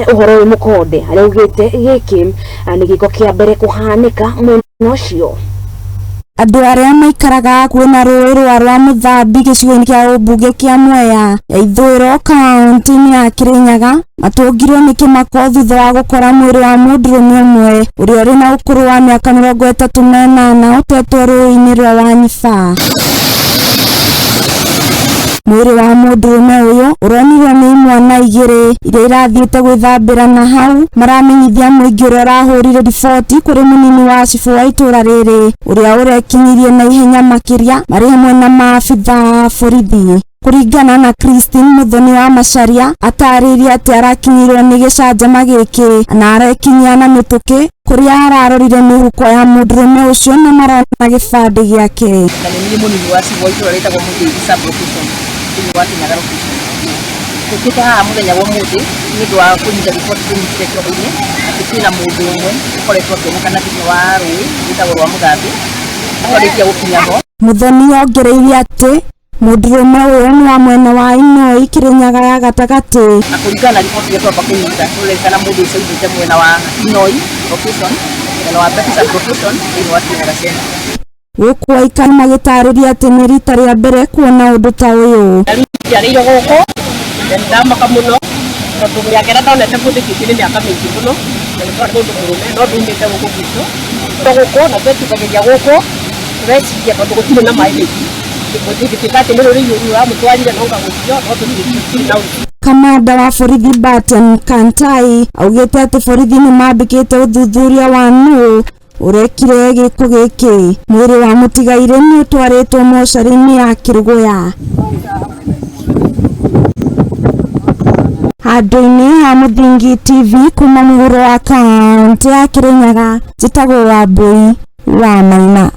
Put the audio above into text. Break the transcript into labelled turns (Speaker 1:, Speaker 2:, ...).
Speaker 1: Ũhoro ũyũ mũkonde harĩa augĩte gĩkĩ nĩ gĩko kĩa mbere kũhanĩka mwena ũcio.
Speaker 2: Andũ arĩa maikaraga hakuhĩ na rũũĩ rwa Rwamũthambi gĩcigo-inĩ kĩa ũmbunge kĩa Mwea ya ithũĩro kaunti-inĩ ya Kirinyaga matũngirwo nĩ kĩmako thutha wa gũkora mwĩrĩ wa mũndũrũme ũmwe ũrĩa ũrĩ na ũkũrũ wa mĩaka 38 ũtetwo rũũĩ-inĩ rwa Wanyiba. Mwĩrĩ wa mũndũrũme ũyũ ũronirwo nĩ imwana igĩrĩ iria irathiĩte gwĩthambĩra na hau maramenyithia mũingĩ ũrĩa ũrahũrire riboti kũrĩ mũnini wa cibũ wa itũra rĩrĩ ũrĩa ũrekinyirie na ihenya makĩria marĩ hamwe na maabitha a borithi. Kũringana na Christine Muthoni wa Macharia atarĩirie atĩ arakinyĩirwo nĩ gĩcanjama gĩkĩ na arekinyia na mĩtũkĩ kũrĩa ararorire mĩhuko ya mũndũrũme ũcio na marona gĩbandĩ gĩake.
Speaker 3: Na nĩ niĩ mũnini wa cibũ wa itũra rĩtagwo Mũthĩgi sub location thĩinĩ wa Kĩnyaga location. Tũkĩte haha mũthenya wa ũmũthĩ nĩ ũndũ wa kũnyita riboti tũnyitire kĩroko-inĩ atĩ kwĩna mũndũ ũmwe ũkoretwo akĩonekana thĩinĩ wa rũĩ rwĩtagwo rwa Mũthambĩ. Twarĩkia gũkinya ho.
Speaker 2: Muthoni ongereire atĩ mũndũrũme ũyũ nĩ wa mwena wa Inoi Kĩrĩnyaga ya gatagatĩ.
Speaker 3: Na kũringana na riboti iria twamba kũnyita tũrerĩkana mũndũ ũcio aumĩte mwena wa Inoi location, mwena wa Mbeti sub location thĩinĩ wa Kĩrĩnyaga Center.
Speaker 2: Gũkũ aikari magĩtarĩria atĩ nĩ rita rĩa mbere kuona ũndũ ta ũyũ.
Speaker 3: Na rĩu njiarĩirwo gũkũ na nĩ ndamaka mũno tondũ mĩaka ĩrĩa ndonete mũndũ ũcio nĩ mĩaka mĩingĩ mũno na nĩ mũndũ mũrũme no ndaumĩte gũkũ gwitũ. Gũkũ na twetithagĩria gũkũ tũreciria tondũ gũtirĩ na maĩ maingĩ gũtingĩtuĩka atĩ nĩ rũrĩ rũu rũramũtwarire no ngagũcio no tũtirĩ na ũritũ.
Speaker 2: Kamanda wa borithi Barton Kantai augĩte atĩ borithi nĩ mambĩkĩte ũthuthuria wa nũ ũrekire gĩko gĩkĩ. Mwĩrĩ wa mũtigairĩ nĩ ũtwarĩtwo mocarĩ-inĩ ya Kĩrũgũya. Handũ-inĩ ha Mũthingi TV kuma mũhuro wa kaũntĩ ya Kĩrĩnyaga, njĩtagwo Wambũi wa Maina.